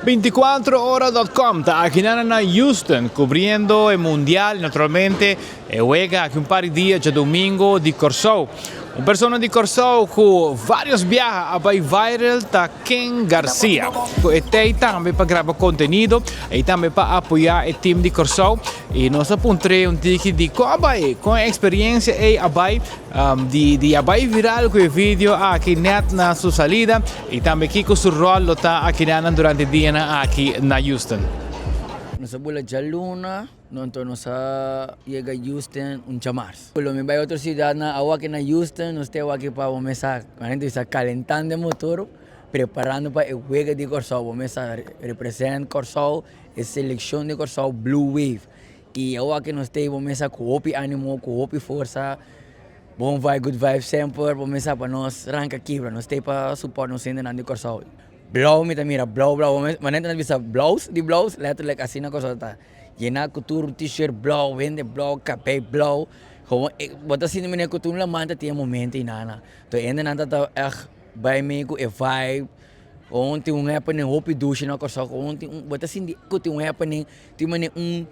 24ora.com ta aki na Houston, cubriendo e Mundial, naturalmente, e wega aki un par di dia, diadomingo, di Corsou. Un persona di Corsou cu varios biaha a bay viral ta Ken Garcia. E t'ey tambe pa graba contenido y tambe pa apoya e team di Corsou. Y nos a puntr'e un tiki di con a bay, con e experiencia ey a bay di di a bay viral cu e video aki net na su salida y tambe kico su rol lo ta akinan durante e dianan aki na Houston. Nos a bula djaluna, anto nos a yega Houston un djamars. Lo mi bai otro ciudadnan, awaki na Houston nos te awaki pa bo mesa, manera bisa calentando e motor, preparando pa e wega di Kòrsou. Bo mesa represent Kòrsou, e seleccion di Kòrsou Blue Wave. Y awaki nos te bo mesa cu hopi animo, cu hopi forsa, bon vibe, good vibe semper, bo mesa pa nos ranca kibra, nos te pa support nos hendenan di Kòrsou. Blou mi ta mira, blou blou, manera nos bisa blous di blous, letterlijk asina Kòrsou ta. Yena ku tur t-shirt blou, hende blou, kabei blou. Gewoon, bo ta sinti manera ku tur lamanta tin e momento ei nana. Enton hendenan ta ta ègt bai mee ku e vibe. Gewoon tin un happening hopi dushi na Kòrsou. Gewoon tin un, bo ta sinti ku tin un happening, tin manera un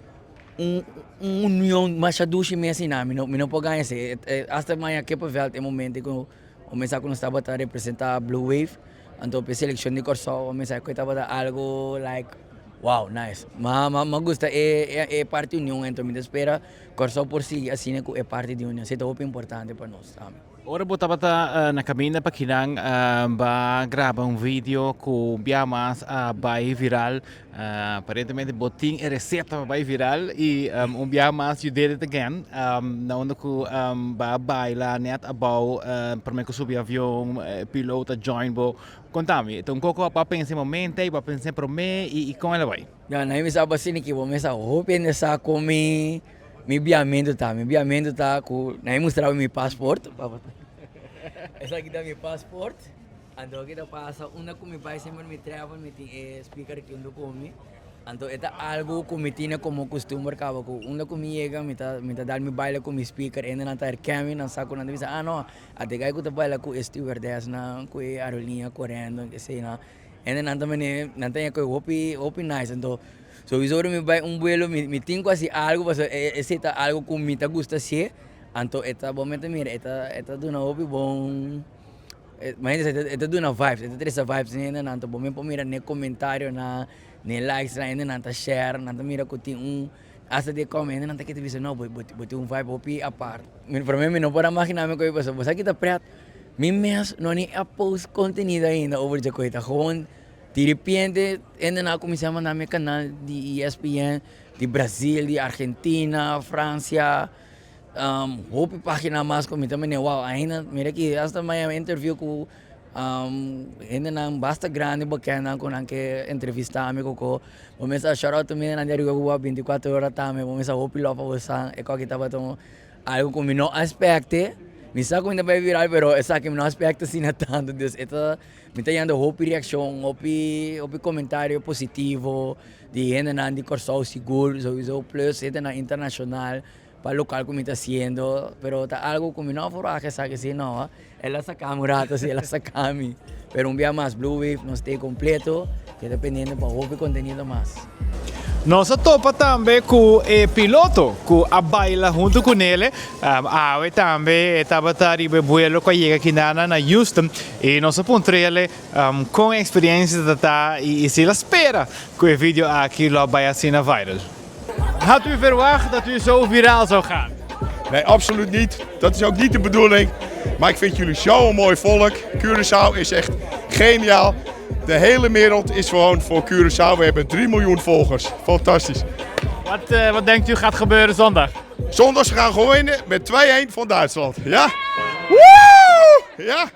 un un union masha dushi mes ei nan. Mi no mi no por gaña esei. Asta maña kippenvel e momento ku bo mester ku nos tabata representá Blue Wave. Anto p'e selekshon di Kòrsou a mester ku e tabata algu like wow nice. Ma ma ma gusta e e parti union anto mi ta spera Kòrsou por sigui asina ku e parti di union. Esei ta hopi importante pa nos tambe. Ora bo tabata na kaminda pa kinan ba graba un video ku bia mas a bai viral. Aparentemente bo tin e receta pa bai viral y un biaha mas you did it again. Na unda cu ba baila net abao prome cu subi avion, e piloto a join bo. Conta mi, ta un coco bo a pensa e momento ey, bo a pensa e prome y con el a bai? Ya, na mi sa asina ki bo mester hopi hende sa con mi mi biamento ta. Mi biamento ta cu na mi mustra bo mi paspoort. Esaki ta mi paspoort. Anto ke ta pasa unda ku mi bai semper mi travel mi tin e speaker aki huntu ku mi. Anto e ta algu ku mi tine komo kustumber kaba ku unda ku mi yega mi ta mi ta dal mi baila ku mi speaker hende nan ta herken mi nan sa ku nan ta bisa ah no ate guy ku ta baila ku e stewardessnan ku e aerolínea korendo eseinan hende nan ta mene nan ta yega hopi hopi nice anto souiso ora mi bai un buelo mi mi tin ku hasi algu pasobra esei ta algu ku mi ta gusta hasié anto e ta bo mester mira e ta e ta duna hopi bon. Imagínate, e ta duna vibes, e ta trese vibes den hendenan, anto bo mes por mira n'e comentarionan, n'e likes nan, hendenan ta share, nan ta mira ku tin un, hasta den comment hendenan ta keda bisa no, bo bo tin un vibe hopi apart. Mi prome mi no por a magina mi koe pasobra bo sa ki ta pret, mi mes no ni a post contenido ainda over dje koe, ta gewoon diripiente hendenan a kuminsá manda mi e kanal di ESPN, di Brazil, di Argentina, Francia. Hopi pagina mas ku mi ta mene wow ainda mira aki hasta mi a interview ku hendenan basta grandi bekendnan ku nan ke entrevista mi koko bo mester a shout out to mi hendenan di Aruba ku bo a 24 ora tambe bo mester hopi love pa boso e koki tabata un algo ku mi no a expecte mi sa ku mi ta bai viral pero esaki mi no a expecte asina tantu dus e ta mi ta yanda hopi reakshon hopi hopi komentario positivo di hendenan di Kòrsou sigur souiso plus hendenan internashonal. Pa local cu mi ta haciendo, pero ta algo cu mi no a forwacht esaki si no, el a saca mi un rato si, el a saca mi. Pero un bia mas Blue Wave nos ta completo, keda pendiente pa hopi contenido mas. Nos a topa tambe cu e piloto cu a baila hunto cu nele, awe tambe e tabata riba e vuelo cu a yega kinana na Houston y nos a puntrele con e experiencia ta ta y si el a spera cu e video aki lo a bay asina viral. Had u verwacht dat u zo viraal zou gaan? Nee, absoluut niet. Dat is ook niet de bedoeling. Maar ik vind jullie zo'n mooi volk. Curaçao is echt geniaal. De hele wereld is gewoon voor Curaçao. We hebben 3 miljoen volgers. Fantastisch. Wat, uh, wat denkt u gaat gebeuren zondag? Zondag gaan we winnen met 2-1 van Duitsland. Ja? Woe! Ja?